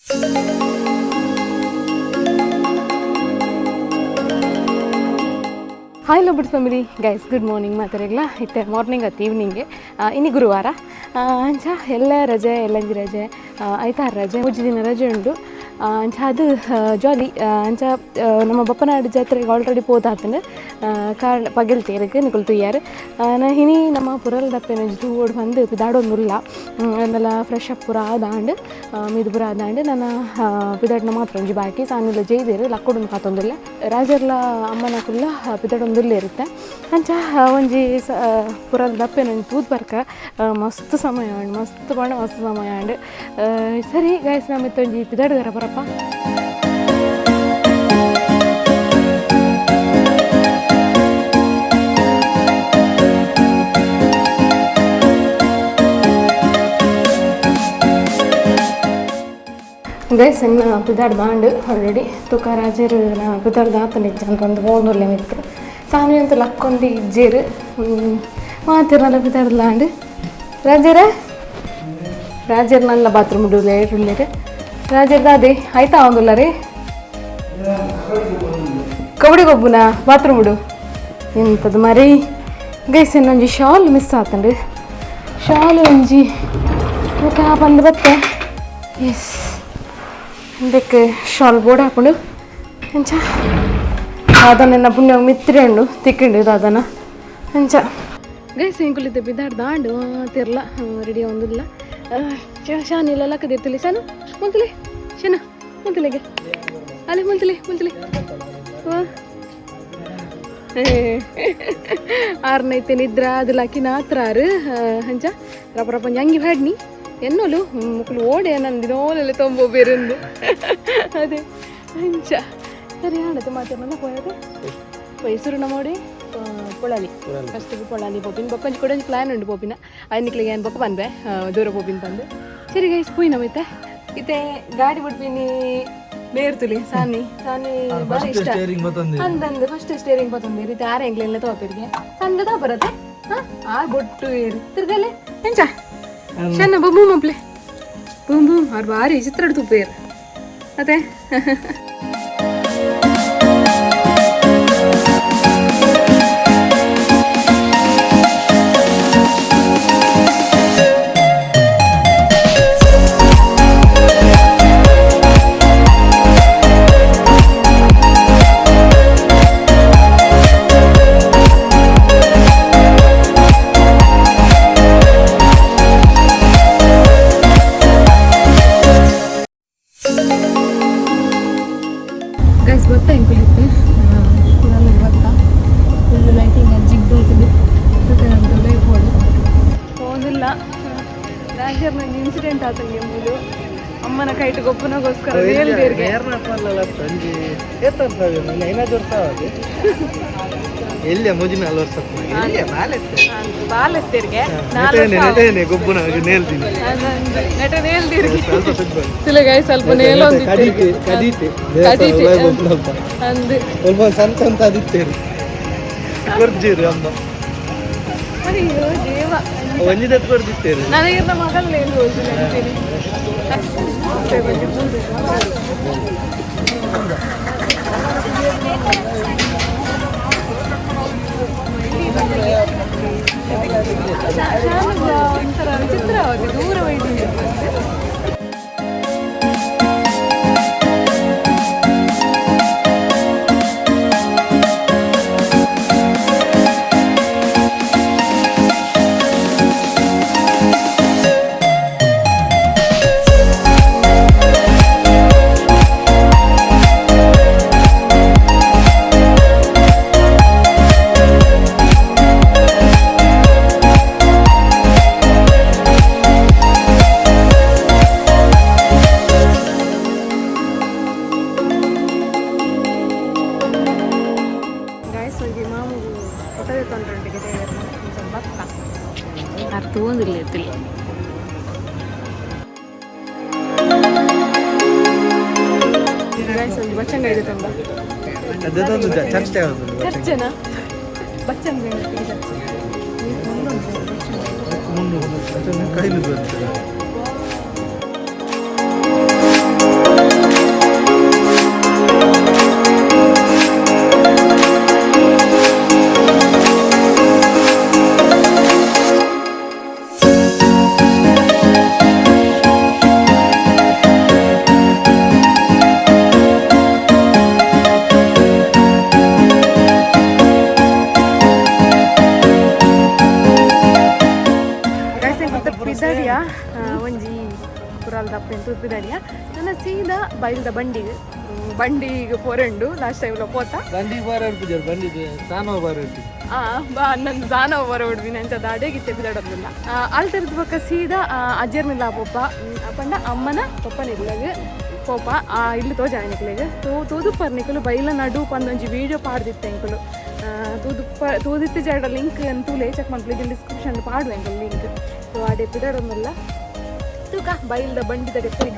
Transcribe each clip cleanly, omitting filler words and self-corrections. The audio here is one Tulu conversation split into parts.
Hi ಲೋಬಿಡ್ family guys, good morning ಮಾತಾಡಗ್ಲ. ಇತ್ತೆ ಮಾರ್ನಿಂಗ್ ಅತ್ತು ಈವ್ನಿಂಗ್. ಇನಿ ಗುರುವಾರ. ಅಂಚ ಎಲ್ಲ ರಜೆ, ಎಲ್ಲಂಜಿ ರಜೆ, ಐತಾರು ರಜೆ, ಮೂಜಿ ದಿನ ರಜೆ ಉಂಡು. ಅಂಚ ಅದು ಜಾಲಿ. ಅಂಚ ನಮ್ಮ ಬಪ್ಪನಾಡು ಜಾತ್ರೆಗೆ ಆಲ್ರೆಡಿ ಪೋದಾತಂಡು ಕಾರಣ ಪಗೆಲ್ ತೇರಿಗೆ ನಿಕುಲು ತುಯ್ಯಾರು. ಇನಿ ನಮ್ಮ ಪುರಲ್ ದಪ್ಪೆನ ತೂವೋಡು ಬಂದು ಪಿದಾಡೊಂದುಲ್ಲ. ಅಂದಲ ಫ್ರೆಶ್ ಅಪ್ ಪೂರ ಆದಾಂಡ್, ಮೀದು ಪೂರ ಆದಾಂಡ್. ನನ್ನ ಪಿದಾಡ್ನ ಮಾತ್ರ ಒಂಜಿ ಬಾಕಿ ಸಾನಿಲ ಜೈದೇರು ಲಕ್ಕೊಡೊಂದು ಕಾತೊಂದುಲ್ಲ. ರಾಜರ್ಲ ಅಮ್ಮನ ಕುಲ್ಲ ಪಿದಾಡೊಂದುಲ್ಲ ಇರುತ್ತೆ. ಅಂಚ ಒಂಜಿ ಪುರಲ್ ದಪ್ಪೆನ ಒಂಜಿ ತೂದು ಬರ್ಕ ಮಸ್ತ್ ಸಮಯ ಆಂಡ್, ಮಸ್ತ್ ಪಂಡ ಮಸ್ತ್ ಸಮಯ ಆಂಡ್. ಸರಿ ಗೈಸ್, ನಮ್ಮ ಇತ್ತೊಂಜಿ ಪಿದಾಡುಗಾರ ಬರಪ್ಪ. ಗೈಸ್, ಎನ್ನ ಪಿದಾಡ್ ದಾಂಡ್ ಆಲ್ರೆಡಿ ತುಕ ರಾಜರು ಪಿದಾಡ್ ದಾತನ ಇಜ್ಜಂತ ಒಂದು ಹೋಗುಲ್ಲ ಮಿತ್ತು ಸಾಮಿ ಅಂತ ಲಕ್ಕೊಂದು ಇಜ್ಜೇರು ಮಾತಿರಲ್ಲ ಪಿದಾಡ್ಲಾಂಡ್. ರಾಜರೇ, ರಾಜರ್ ನನ್ನ ಬಾತ್ರೂಮ್ ಉಳ್ಳೇರು. ರಾಜರ್ ದಾದೆ ಆಯ್ತಾ ಒಂದುಲ್ಲ ರೀ ಕಬಡ್ಡಿ ಗೊಬ್ಬುನ ಬಾತ್ರೂಮ್ ಉಡು ಎಂತದ ಮರಿ. ಗೈಸ್, ಇನ್ನೊಂಜಿ ಶಾಲ್ ಮಿಸ್ ಆತಂಡು. ಶಾಲ್ ಒಂಜಿ ಬಂದು ಬತ್ತೆ. ಎಸ್, ಇದಕ್ಕೆ ಶಾಲ್ ಬೋರ್ಡ್ ಹಾಕೊಂಡು ಅಂಚ ದಾದನ ಪುಣ್ಯ ಮಿತ್ರೆ ಉಂಡು ತಿಕ್ಕಿಂಡು ದಾದನ ಅಂಚ. ಗೈಸ್, ಎಂಕುಲಿದ್ದೆ ಬಿದ್ದಾಡ್ ದಾಂಡು ತಿರ್ಲ ರೆಡಿ ಒಂದಿಲ್ಲ. ಶಾನ್ ಇಲ್ಲ ಲಕ್ಕದಿರ್ತಿಲ್ಲ. ಶಾನು ಮುಂತಲೆ, ಶನ ಮುಂತಲೆಗೆ ಅಲ್ಲೇ ಮುಂತಲೆ ಮುಂತಲೆ ಆರ್ನೈತೆ ನಿದ್ರ ಅದು ಲಕ್ಕಿ ನಾತ್ರಾರು. ಅಂಚ ರಪ್ಪ ರಪ್ಪ ಅಂಗಿ ಬ್ಯಾಡ್ನಿ ಎನ್ನೋಲು ಮುಕ್ಕಲು ಓಡೆ ನನ್ನ ದಿನೋಲೆಲ್ಲ ತೊಂಬೋ ಬೇರೆಂದು ಅದೇ ಅಂಚ. ಸರಿ ಆಡತ್ತೆ ಮಾತಾಡೋಣ. ಪೋಯದು ಮೈಸೂರು ನಮ್ಮೋಡಿ ಪೊಳಲಿ, ಫಸ್ಟಿಗೆ ಪೊಳಲಿ ಪೋಪಿನ ಬೊಕ್ಕ ಕೂಡ ಒಂಜಿ ಪ್ಲ್ಯಾನ್ ಉಂಡು ಪೋಪಿನ. ಐನಿಕ್ಲಿಗೆ ಏನು ಬೊಕ್ಕ ಬಂದ್ವೆ ದೂರ ಪೋಪಿನ ಬಂದು. ಸರಿ ಗೈಸ್, ಪೋಯಿ ನಮಿತ್ತೆ. ಇತ್ತೆ ಗಾಡಿ ಬಿಡ್ಪಿನಿ ಬೇರ್ತುಲಿ ಸಾನಿ ಸಾನಿ ಬಾರಿ ಇಷ್ಟ ಅಂದಂದು ಫಸ್ಟ್ ಸ್ಟೇರಿಂಗ್ ಪತ್ತೊಂದು ಇತ್ತೆ ಆರು ಎಂಗ್ಲೆಲ್ಲ ತೋಪಿರಿಗೆ ಸಂದ ತೋಪರತ್ತೆ. ಹಾಂ ಆ ಬೊಟ್ಟು ಏರು ತಿರ್ಗಲೆ ಎಂಚ ಶನ್ನ ಬೂಮ್ ಮಪ್ಲೆ ಬೂಮ್ ಬೂಮ್ ಅವ್ರು ಭಾರಿ ಚಿತ್ರ ತುಪ್ಪೇರು ಅದೇ. ಗೈಸ್, ಬತ್ತ ಎಂಕುಲಿತ್ತೆ ಪುರಲ್ಲಿಗೆ ಬತ್ತ. ಫುಲ್ ಲೈಟಿಂಗ್ ಜಿಗ್ದು ಹೋಗ್ತದೆ. ಪೋಡು ಹೋದಿಲ್ಲ. ರಾಜರ್ ನಂಗೆ ಇನ್ಸಿಡೆಂಟ್ ಆತಂಗೆ ಮೂಲು ಅಮ್ಮನ ಕೈಟ್ ಗೊಪ್ಪನಗೋಸ್ಕರ ಹೇಳ್ದೇರ್ಗೆ. ಎಲ್ಲಿಯ ಮುಜಿನ ವರ್ಷ ಬಾಲೆತ್ತೇರ್ಗೆ ಗೊಬ್ಬನ ನೇಲ್ತೀನಿ. ನೆಟ ನೇಲ್ದಿರ್ಗೆ ತಿಲಗಾಯಿ ಸ್ವಲ್ಪ ನೇಲೊಂದು ಕದೀತೆ ಅಂದು ಸ್ವಲ್ಪ ಸಂತ ಅಂತ ಅದಿತ್ತೇರಿ ಕೊರ್ಜೀರು ಅಮ್ಮ. ಅಯ್ಯೋ ದೇವ. ಒಂಜಿದಕ್ಕೆ ಕೊರ್ದಿತ್ತೇರಿ. ನನಗೆ ಮಗಲ್ಲ ಏನು ಹೋಗಿಲ್ಲ ಅಂತೀನಿ. ಒಂಥರ ವಿಚಿತ್ರವಾಗಿ ದೂರ ಒಯ್ದು. ಗಾಯ್ಸ್, ಒಂಜಿ ಮಾಮೂಲು ಕೊಟ್ಟದೆ ತೊಂದರೆ ಭತ್ತ ಅರ್ಥ ಒಂದಿಲ್ಲ ಇತ್ತಿಲ್ಲ. ಗಾಯ್ಸ್, ಒಂಜಿ ಬಚ್ಚಂಗ ಇದೆ ತುಂಬ. ಅದೊಂದು ಚರ್ಚೆ ಆಗುದು. ಚರ್ಚೆನಾ? ಬಚ್ಚಂಗ ಚರ್ಚೆ. ಕೈಲು ಬರ್ತದೆ. ಪಿದಾಡಿಯ ನನ್ನ ಸೀದಾ ಬೈಲ್ದ ಬಂಡಿಗೆ ಬಂಡಿಗೆ ಪೊರೆಂಡು ಲಾಸ್ಟ್ ಟೈಮ್ ಪೋತ. ಬಂಡಿ ಬಾರ ಇರ್ತಿದ್ದಾರೆ, ಬಂಡಿ ಸಾನೋ ಬಾರ ಇರ್ತಿದ್ದೆ. ಆ ಬಾ ನನ್ನ ಜಾನ ಬರೋಡ್ವಿ ನಂಚ ದಾಡೆಗಿತ್ತೆ ಬಿದಾಡೋದಿಲ್ಲ. ಅಲ್ತರದ ಬೊಕ್ಕ ಸೀದಾ ಅಜ್ಜರ್ನಿಲ್ಲ ಪೊಪ್ಪ ಪಂಡ ಅಮ್ಮನ ಪಪ್ಪನಿಲ್ಲಗ ಪೋಪ. ಆ ಇಲ್ಲಿ ತೋಜ ನಿಕ್ಲೆಗ್ ತೋ ತೂದುಪ್ಪರ್ ನಿಕುಲು ಬೈಲ ನಡು ಪಂದೊಂಜಿ ವೀಡಿಯೋ ಪಾಡ್ದಿತ್ತೆ ಎಂಕುಲು. ತೂದುಪ್ಪ ತೂದಿತ್ತು ಜಾಡ ಲಿಂಕ್ ತೂಲೆ ಚೆಕ್ ಮನ್ಪುಲೆ, ಡಿಸ್ಕ್ರಿಪ್ಷನ್ ಪಾಡುವೆ ಎಂಕುಲು ಲಿಂಕ್. ಸೊ ಆಡೆ ಪಿದಾಡೊಂದಿಲ್ಲ ತೂಕ ಬೈಲ್ದ ಬಂಡಿದ ಡೆಪ್ಪರಿ.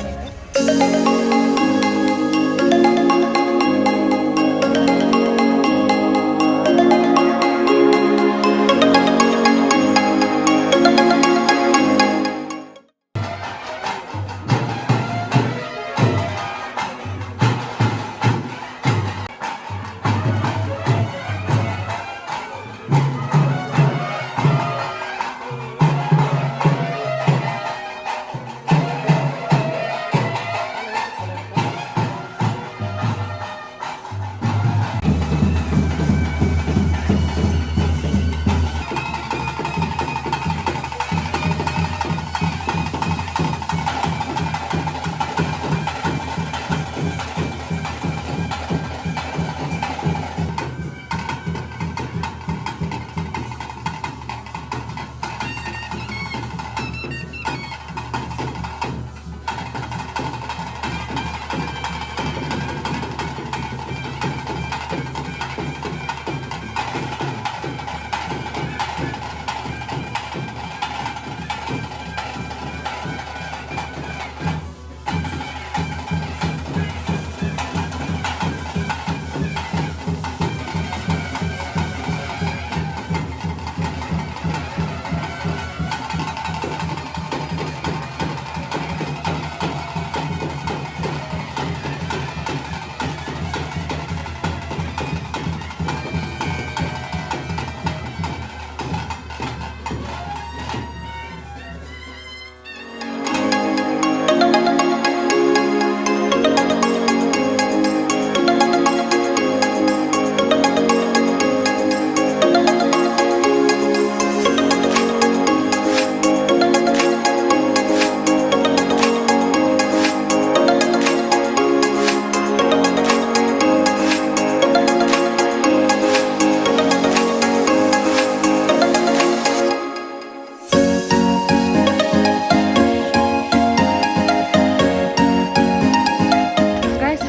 ಗೈಸ್,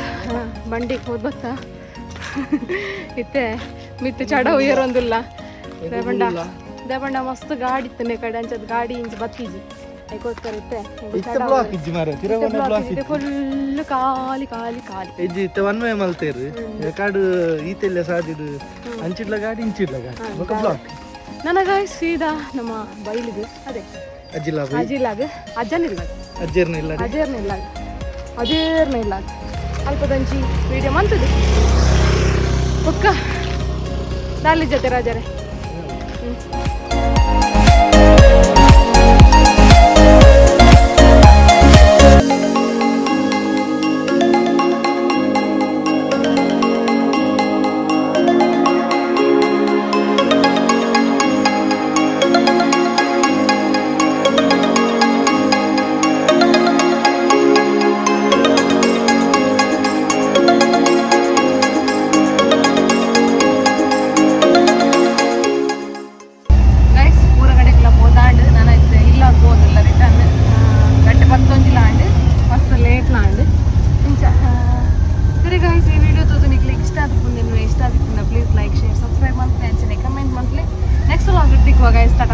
ಬಂಡಿಗೆ ಹೋದ್ ಬತ್ತ ಇತ್ತೆ ಮಿತ್ತು ಚಡ ಉಯರೊಂದಿಲ್ಲ. ದೇಬಂಡ ದೇಬಂಡ ಮಸ್ತ್ ಗಾಡಿ ಇತ್ತನೆ ಕಡೆ ಅಂಚದ ಗಾಡಿ ಇಂಚ ಬತ್ತಿಜಿ, ಅದಕ್ಕೋಸ್ಕರ ಇತ್ತೆ ಇತ್ತೆ ಬ್ಲಾಕ್ ಇಜ್ಜಿ ಮಾರ, ತಿರಗೋನೆ ಬ್ಲಾಕ್. ಫುಲ್ ಖಾಲಿ ಖಾಲಿ ಖಾಲಿ. ಇಜ್ಜಿ, ಇತ್ತೆ ಒನ್ ವೇ ಮಲ್ತೇರು ಕಾಡು ಈತೆಲ್ಲ ಸಾದಿಡು ಅಂಚಿಡ್ಲ ಗಾಡಿ ಇಂಚಿಡ್ಲ ಗಾಡಿ ಬೊಕ ಬ್ಲಾಕ್. ನನಗ ಸೀದಾ ನಮ್ಮ ಬೈಲಿಗೆ ಅದೇ ಅಜ್ಜಿಲ್ಲ ಬೈ. ಅಜ್ಜಿಲ್ಲಾಗ ಅಜ್ಜನಿಲ್ಲ. ಅಜ್ಜರ್ನ ಇಲ್ಲ. ಅಜೇರ್ನ ಇಲ್ಲ, ಅಜೇರ್ನ ಇಲ್ಲ. ಅಲ್ಪದಂಚಿ ವೀಡಿಯೋ ಮಂತದು ಪಕ್ಕ ದಾಲಿ ಜೊತೆ ರಾಜರೇ. ಗೈಸ್, ಪೂರ ಕಡೆಗೆಲ್ಲ ಪೋದಾಂಡ್. ನಾನು ಇತ್ತೆ ಇಲ್ಲ ಪೋದಿಲ್ಲ ರಿಟರ್ನ್. ಗಂಟೆ ಪತ್ತೊಂಜಿಲ ಆಂಡ್, ಮಸ್ತ್ ಲೇಟ್ ಲಾಂಡ್ ಇಂಚ. ಸರಿ ಗೈಸ್, ಈ ವಿಡಿಯೋ ತೋದು ನಿಕ್ಲೆ ಇಷ್ಟ ಆದ ಇಷ್ಟ ಆಗಿತ್ತಿಂದ ಪ್ಲೀಸ್ ಲೈಕ್, ಶೇರ್, ಸಬ್ಸ್ಕ್ರೈಬ್ ಮಲ್ಪಲೆ, ಅಂಚನೆ ಕಮೆಂಟ್ ಮಲ್ಪಲೆ. ನೆಕ್ಸ್ಟ್ ವ್ಲಾಗ್ ತಿಕ್ಕುವ ಗೈಸ್, ಟಾಟಾ.